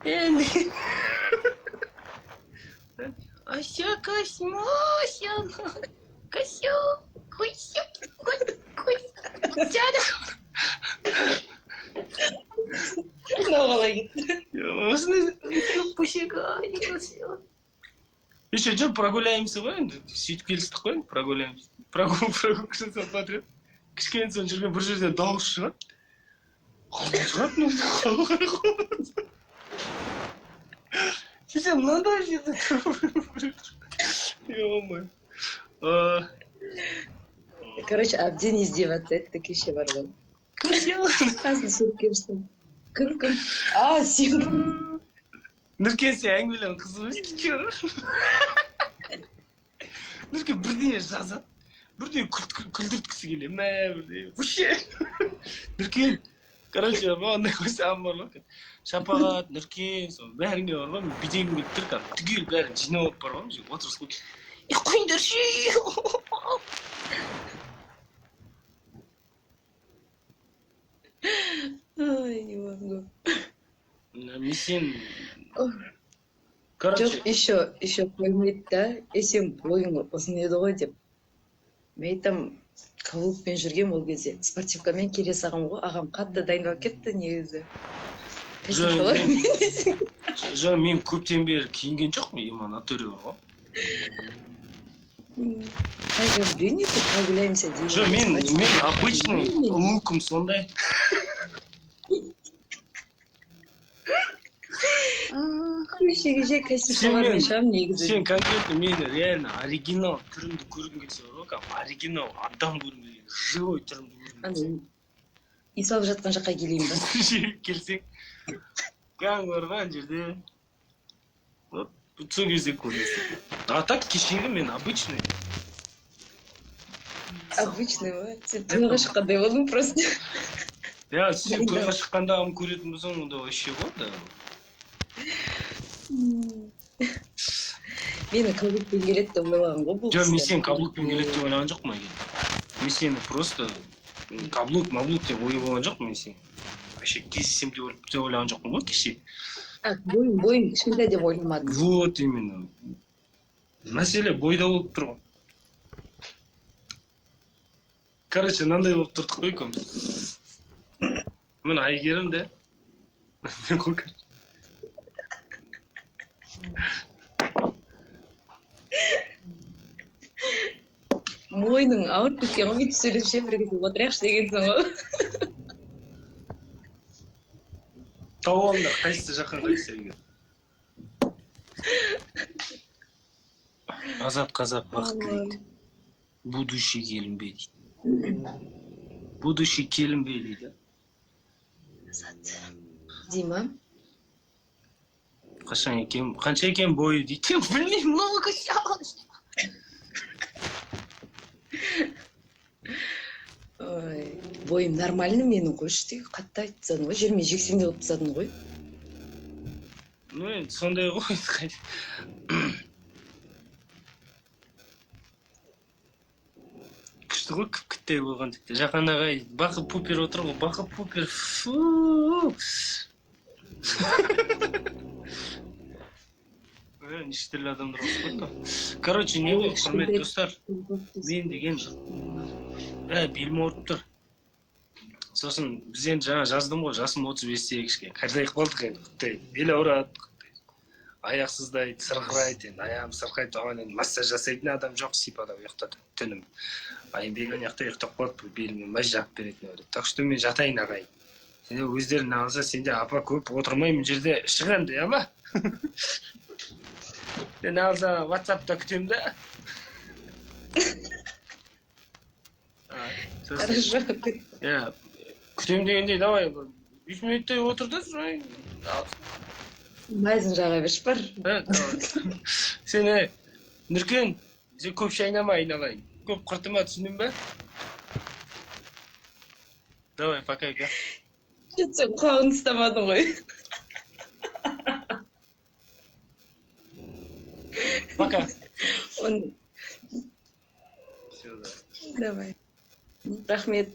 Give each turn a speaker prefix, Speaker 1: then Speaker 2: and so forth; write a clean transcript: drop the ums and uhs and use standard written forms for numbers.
Speaker 1: Енді Ася, Космося, Косю, Косю, Косю.
Speaker 2: Мынау қалай кетті?
Speaker 1: Осындай. Еще жүр, прогуляемся ғой енді, сөйтіп келістік қой енді, прогуляемся, прогулка жасап жатыр. Кішкене соң жүрген бір жерден дауыс шығады, қалай шығады? Сөйтсем, мынандай жерде. Е.
Speaker 2: Короче, әбден издеваться етті кеше бар ғой. Қасын суретке түсті. Кім, кім? А, сен.
Speaker 1: Нұркен, сен әңгімелерің қызық емес. Нұркен бірдеңе жазады, бірдеңе күлдірткісі келеді мә, бірдеңе вообще. Нұркен, короче, мынандай қойсам бар ғой, Шапағат, Нұркен, сол бәріңе бар ғой, мен бүйтегім келіп тұр кәдімгі, түгел бәрін жинап алып бар ғой, отырғызып қойып, е, қойыңдаршы.
Speaker 2: Ай, не могу.
Speaker 1: Мен сен, короче.
Speaker 2: Жоқ, еще қоймайды да. Е, сен бойың ұзын еді ғой деп. Мен айтамын, каблукпен жүргенмін ол кезде, спортивкамен келе салғанмын ғой, ағам қатты дайындалып кетті негізі.
Speaker 1: Жоқ, мен көптен бері киінген жоқпын, има, натуре бар ғой.
Speaker 2: Прогуляемся деймін.
Speaker 1: Жоқ, мен обычный лукым сондай.
Speaker 2: Көшеге жай костюм шалбармен шығамын негізі.
Speaker 1: Сен конкретно мені реально оригинал түрімді көргің келсе бар ғой, кәдімгі оригинал адам көргің келсе, живой түрімді көргің келсе.
Speaker 2: Үй салып жатқан жаққа келейін ба?
Speaker 1: Келсең, кәдімгі бар ғой ана жерде. Вот сол кезде көресің. А так кешегі мен обычный.
Speaker 2: Обычный ма? Сен тойға шыққандай болдың просто.
Speaker 1: Иә, сен тойға шыққандағымды көретін болсаң, онда вообще ғой да.
Speaker 2: Мені каблукпен келеді деп ойлаған ғой бұл.
Speaker 1: Жоқ, мен сені каблукпен келеді деп ойлаған жоқпын, Әйгерім. Мен сені просто каблук маблук деп ой болған жоқпын, мен сені вообще кездесемін деп ойлаған жоқпын ғой кеше.
Speaker 2: Бойың кішкентай деп ойламадым.
Speaker 1: Вот именно, мәселе бойда болып тұр ғой. Короче, мынандай болып тұрдық қой екеуміз. Міне, Әйгерім де.
Speaker 2: Мойның ауырып кеткен ғой, бүйтіп сөйлеп ше, бір кезде отырайықшы дегенсің ғой.
Speaker 1: Тауып алыңдар қайсысы жақын, қайсысы Әйгерім. Азат қазақ бақыт тілейді. Будущий келін бе дейді. Будущий келін бе дейді.
Speaker 2: Азат дей ма?
Speaker 1: Қашан екен, қанша екен бойы дейді. Білмеймін, много.
Speaker 2: Ой, бойым нормальный менің, қойшы, тек қатты айтып тастадың ғой, жермен жексен қылып тастадың ғой.
Speaker 1: Ну енді сондай ғой. Күшті ғой, кіп-кіттей болған дейді. Жақан ағай, Бақыт Пупер отыр ғой, Бақыт Пупер. Фу. Неше түрлі адамдар қосып қойды. Короче, не ғой, құрметті достар, мен деген белім ауырып тұр. Сосын біз енді жаңа жаздым ғой, жасым 35-те, кішкене қартайып қалдық енді, құттай бел ауырады, құттай аяқ сыздайды, сырқырайды енді, аяғым сырқырайды, оған енді массаж жасайтын адам жоқ, сипадап ұйықтатады түнім. Айымбек ана жақта ұйықтап қалады, беліме мазь жағып беретін еді. Так что мен жатайын, ағайын. Сендер өздерің алса, сенде апа көп отырмаймын мына жерде, шығ енді, иә ма? Мен алса WhatsApp'та күтемін да.
Speaker 2: Хорошо.
Speaker 1: Иә, күтемін дегенде, давай, 5 минуттай отыр да, сұрайын.
Speaker 2: Мазін жаға берші бар.
Speaker 1: Сен, Нұркен, сен көп шайнама, айналайын. Көп құртыма, түсіндің бе? Давай, пока.
Speaker 2: Сен құлағын ұстамадың ғой.
Speaker 1: Пока.
Speaker 2: Все, давай. Рахмет.